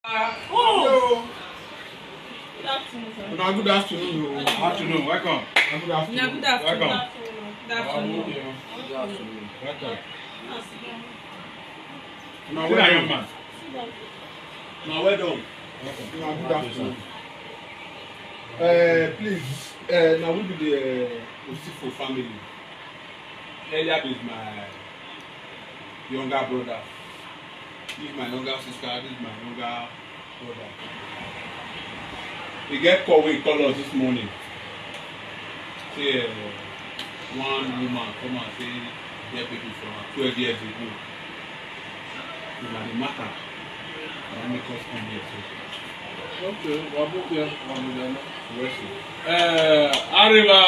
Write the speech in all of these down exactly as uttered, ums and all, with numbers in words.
Hello. Good afternoon, sir. Una good afternoon o. Afternoon, welcome. Una good afternoon. Una good afternoon. Welcome. Good afternoon. Good afternoon. Welcome. Una well done. Una well done. Welcome. Una good afternoon. Uh, please, uh, now we be the uh, Osifo family. Eliab is my younger brother. This is my younger sister. This is my younger brother. He get call wey call us this morning. Say uh, one woman come and say get baby for her twelve years ago. So na the matter na make us come here so. Okay, wabuke wabujana. Yes, sir. Eh, Arriba.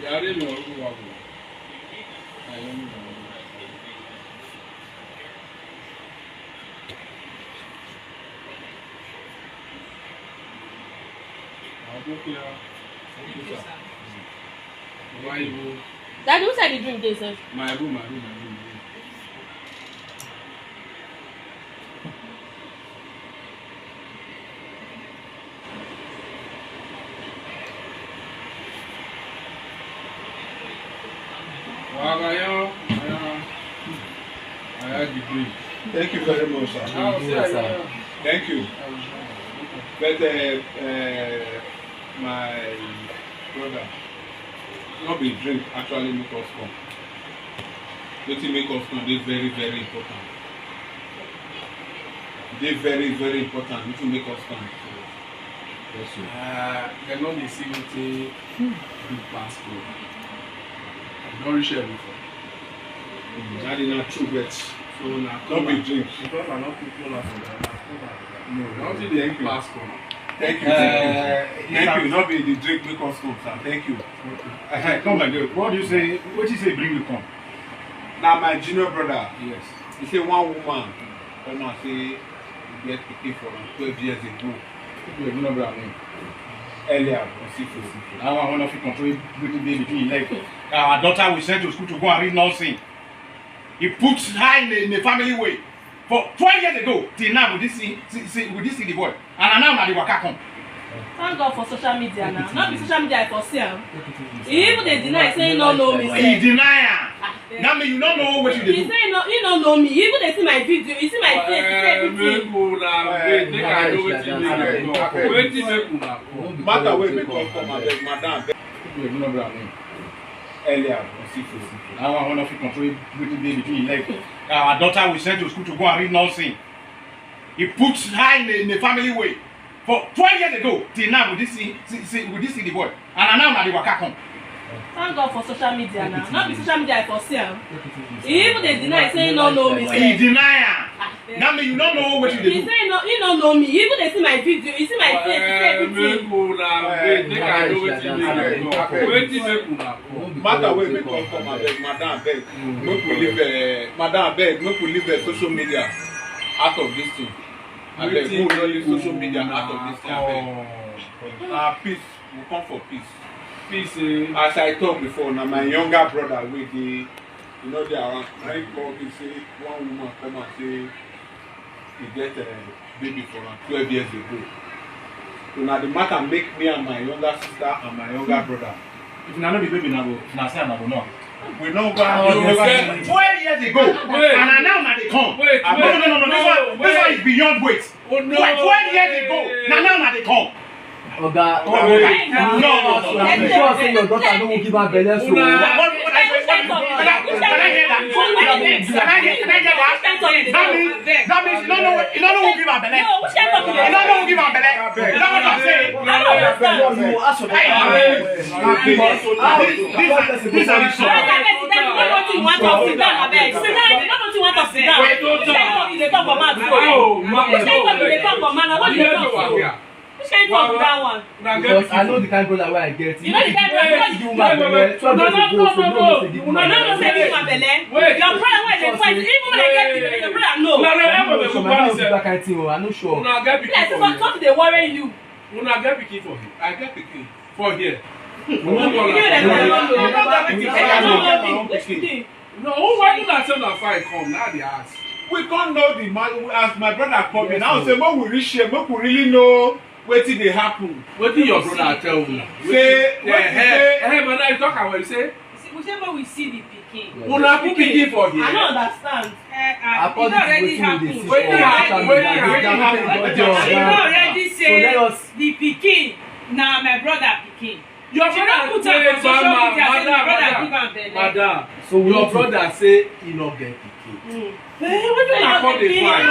Yare mi wabu wabu. Daddy, which side the drink dey, sir? My room, my room, my room, my room. Wagayo, aya, aya degree. Thank you very much, sir. Ah, sir. Thank you. But uh, uh, my brother, not be drink actually make us come. Wetin make us come dey very very important. Dey very very important wetin make us come. Yes, sir. Uh, dem no dey see wetin big pass go. I don reach here before. Mm, that is not true, but so na no be drink. Because I no fit call am for that. No, nothing dey pass go. Thank you, thank you, thank you. No be the drink make us come, sir. Thank you. Okay. Uh, come like this. What do you say? What you say bring you come? Na my junior brother. Yes. He say one woman come and say he get pikin for am twelve years ago. People dey know brother name. Earlier, Osifo. That one wey no fit control wetin dey between him leg. Our daughter we send to school to go and read nursing. He put her in a, in a family way. For twelve years ago, till now, we did see, see, see, we did see the boy. And now, now the waka come. Thank God for social media now. Not be social media, I for see am. He even dey deny say he no know me. He deny am. Ah, then that mean you no know what you dey do. He say he no, he no know me. He even dey see my video. He see my face. He see everything. Make una wait. Make I know wetin make una come. Wetin make una come? Matter wey make us come abeg, madam. People dey know brother name. Earlier, Osifo. That one wey no fit control wetin dey between him leg. Our daughter we send to school to go and read nursing. He put her in a, in a family way. For twelve years ago, till now, we did see, see, see, we did see the boy. And now, now the waka come. Thank God for social media now. Not be social media, I for see am. He even dey deny say he no know me. He deny am. Ah, then that mean you no know what you dey do. He say he no, he no know me. He even dey see my video. He see my face. He see everything. Make una wait. Make I know wetin make una come. Wetin make una come? Matter wey make us come abeg, madam abeg. Make we leave, uh, madam abeg. Make we leave uh, social media out of this thing. Abeg, make we no leave social media out of this thing abeg. Na peace, we come for peace. Peace, eh? As I talk before, na my younger brother wey dey, you know, dey around. Na him call me say one woman come and say he get uh, baby for am twelve years ago. So na the matter make me and my younger sister and my younger brother. If una no be baby, una go, una say una go know. We no go have twelve years ago. Wait. And na now una dey come. Wait, no, no, no, no, this one, this one is beyond wait. Oh, no. Twelve years ago, na now una dey come. Oga, no, no, no, no. You sure say your daughter no wan give am belle so? Una, what, what, what, what, what, what, what, can I hear that? Can I hear, can I hear that? That means, that means you don't know, you don't know who give am belle. No, which kind of talk? You don't know who give am belle. You don't know what I'm saying. I don't understand. You ask your daughter. Hey, this, this, this, this are the story. Sit down, sit down, sit down, abeg. Sit down, sit down, sit down. Which kind of talk you dey talk for mouth so? Which kind of talk you dey talk for mouth? What you dey talk for? Which kind talk be that one? Because I know the kind brother wey I get. You know the kind brother wey I get. Wait, wait, wait. No, no, no, no, no. Una no know say this one belle. Wait. Your brother wey dey fight, even when I get the your brother no. No, no, no, no, no, no, no, that kind thing o. I no sure. Una get pikin for here. Something dey worry you. Una get pikin for here. I get pikin for here. Una get pikin. Which pikin? No, who, why una say una fine come? Na the ask. We come know the man as my brother come in. Now say make we reach here, make we really know wetin dey happen. Wetin your brother tell una? Say wetin say. Eh, madam, you talk am well. You say we say make we see the pikin. Una put pikin for here. I no understand. Eh, ah, e don already happen. Wetin happen? Wetin happen? Wetin happen? E don already say the pikin na my brother pikin. Your brother put am for social media say my brother give am belle. Madam, so your brother say he no get pikin. Eh, wetin una come dey find?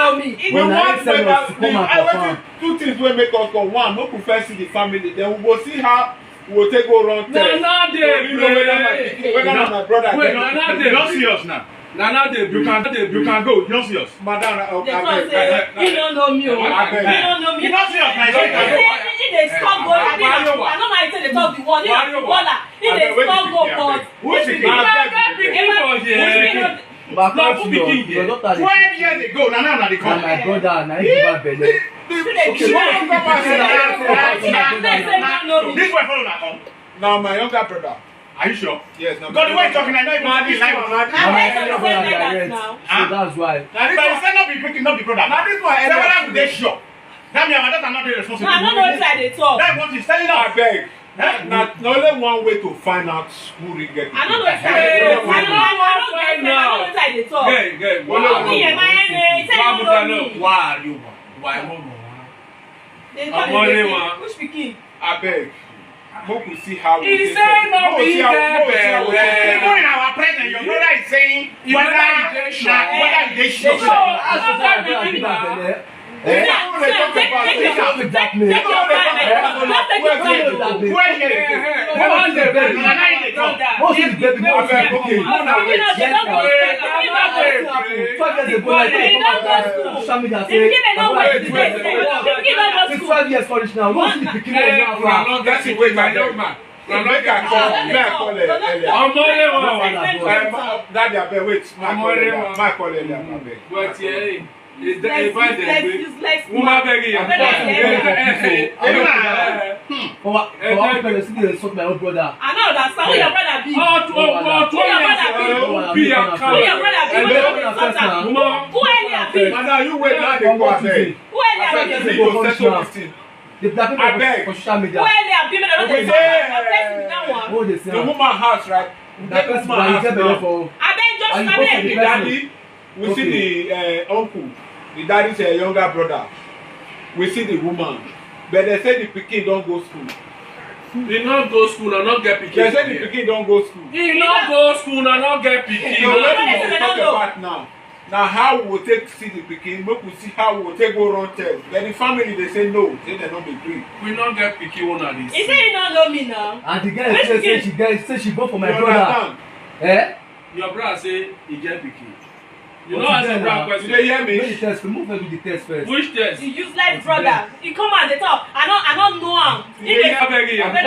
We wan make the, two things wey make us come. One, make we first see the family, then we go see how we go take go run test. Na now dey play. Whether na my brother. Wait, na now dey play. You don see us now. Na now dey play. You can, you can go. You don see us. Madam, uh, abeg, abeg. He no know me o. Abeg. He no know me. You don see us now. He dey score goal. I mean, I no know how he take dey talk the word. He na footballer. He dey score goal, but which pikin? Abeg, pikin for here. But no put pikin here. Twelve years ago, na now na dey come. Na my brother, na him give am belle. Okay, what you think say na my brother? This boy follow una come. Na my younger brother. Are you sure? Yes, na my younger brother. Because the way you talking, I know you wan be like. Na my younger brother direct. So that's why. Na this one. But you say no be pikin, no be brother. Na this one. Say whether you dey sure. That mean my daughter no dey responsible. No, I no know wetin I dey talk. That is what he's telling us. Abeg. Eh? Na, na only one way to find out who really get the pikin. I no know wetin I dey talk. I no know wetin I dey talk. Girl, girl, only one way. Why are you? Why? Dey talk the pikin. Which pikin? Abeg. Make we see how we take. He say no be get belle. Even in our presence, your brother is saying whether he dey sure, whether he dey sure. So, after pikin na. Eh? Take, take, take your, take, take your time. Just take your time. Where you dey go? Where you dey go? Where you dey go? Na nine dey talk. Most of the baby, most of the baby. Twelve years ago, like, come out on social media say, wait, wait, wait. Twelve years finish now. Most of the pikin now. That's the way, my young man. Make I call, make I call earlier. Ọmọ ilé wọn. Daddy, abeg, wait. Make I call earlier. Make I call earlier, abeg. But yeah, it's the advice they bring. Woman begging. For what? For what? Person still dey insult my own brother. I no understand who your brother be. Who your brother be? Who your brother be? Who your brother be? Who earlier be? Madam, you wait now, dey go abeg. Who earlier be? Abeg, let's go finish now. The black people for social media. Who earlier be? Make dem no dey talk. Abeg, person be that one. Who dey say am? The woman house, right? That person, why you get belle for? Abeg, just come here. Daddy, we see the, uh, uncle, the daddy's, uh, younger brother. We see the woman. But they say the pikin don go school. He no go school, I no get pikin. They say the pikin don go school. He no go school, I no get pikin. So wetin we dey talk about now? Na how we go take see the pikin, make we see how we go take go run test. But the family dey say no, say dem no be gree. We no get pikin, una dey see. He say he no know me now. And the girl say, say she get, say she born for my brother. You understand? Eh? Your brother say he get pikin. You no answer brother question. You dey hear me? Make the test, move and do the test first. Which test? You useless brother. You come and dey talk. I no, I no know am. You dey abeg you. Abeg,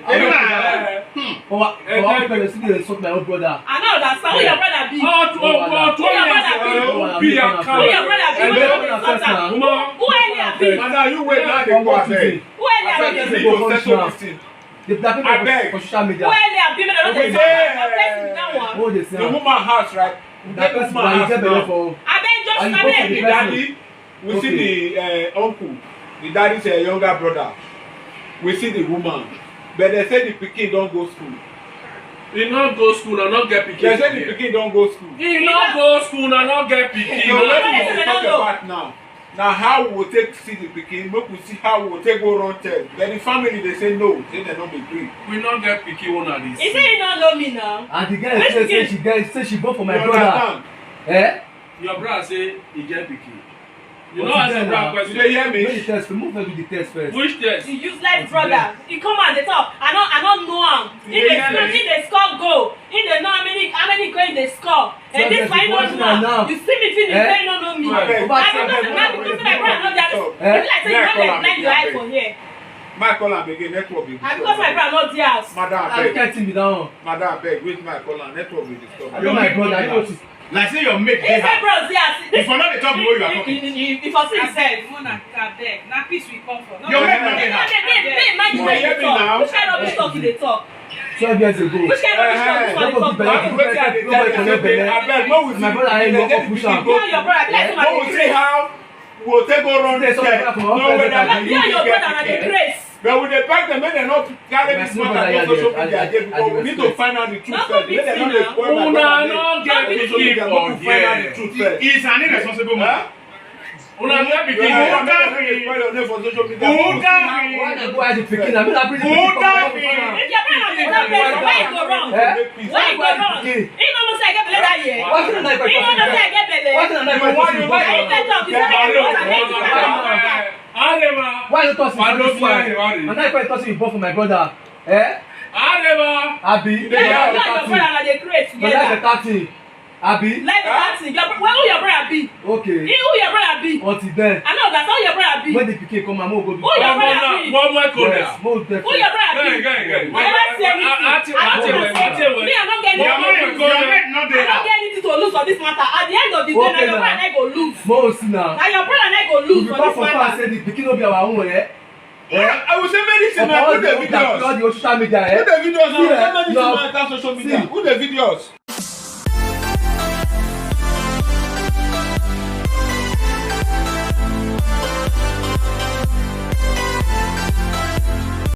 abeg. For what? For what? Person still dey insult my own brother. I no understand who your brother be. Who your brother be? Who your brother be? Who your brother be? Who earlier be? Madam, you wait now, dey go abeg. Who earlier be? Abeg, let's go finish now. The black people for social media. Who earlier be? Make dem no dey talk. Person be that one. Who dey say am? The woman house, right? That person, why you get belle for? Abeg, just come here. Daddy. We see the, uh, uncle, the daddy's, uh, younger brother. We see the woman. But they say the pikin don go school. He no go school, I no get pikin. They say the pikin don go school. He no go school, I no get pikin. So wetin we dey talk about now? Na how we go take see the pikin, make we see how we go take go run test. But the family dey say no, say dem no be gree. We no get pikin, una dey see. He say he no know me now. And the girl say, say she get, say she born for my brother. You understand? Eh? Your brother say he get pikin. You no answer brother question. You dey hear me? Make the test, move and do the test first. Which test? You useless brother. He come and dey talk. I no, I no know am. He dey score, he dey score goal. He dey know how many, how many goal he dey score. And this one, you no know am. You see me finish, say you no know me. Abeg. I no know say na because my brother no dey house. E be like say you no dey blind your eye for here. Make I call am again, network dey disturb. Na because my brother no dey house. Madam, abeg. Which kind thing be that one? Madam, abeg, wait, make I call am, network dey disturb. I know my brother, I know. Like say your mate dey house. He say bros dey house. If you no dey talk the way you are talking. If I say he said, Mona, abeg, na peace we come for. Your mate no dey house. Mind you, you dey talk. Which kind of talk you dey talk? Twelve years ago. Which kind of rubbish talk this one dey talk? Wetin I dey tell you say, abeg, make we see, my brother, I no go push am. You and your brother, be like say una dey craze. Make we see how we go take go run this guy. No, whether na you and your brother una dey craze. But we dey beg dem make dem no carry this matter go social media again, because we need to find out the truth first. Make dem no dey spoil my brother name. Una no get pikin for here. He's an irresponsible man. Una no get pikin. Who carry? Who carry? Why dem go hide the pikin? I mean, I bring the pikin for my pikin. If your brother dey tell person, why you go run? Eh? Why you go run? He no know say I get belle that year. Why you no know? He no know say I get belle. Why you no know? Why you first talk? You say I get belle. Arema. Why you talk say this one? And now you talk say you born for my brother. Eh? Arema. Abi. Yeah, you and your brother na dey craze together. Thirty. Abi. Like thirty. Your bro-, well, who your brother be? Okay. He, who your brother be? Until then. I know that's how your brother be. When the pikin come, I'm gonna go do. Who your brother be? One more corner. Yes, most definitely. Who your brother be? Guy, guy, guy. I never see anything. Ati, ati, ati, ati. Me, I don't get anything. Your mind, your mind not there. I don't get anything to lose for this matter. At the end of the day, na your brother na go lose. Mo see now. Na your brother na go lose for this matter. You be back for far say the pikin no be our own, eh? Eh? I will say many things, man. Put the videos. All the social media, eh? Put the videos. I will say many things, man. Social media. Put the videos.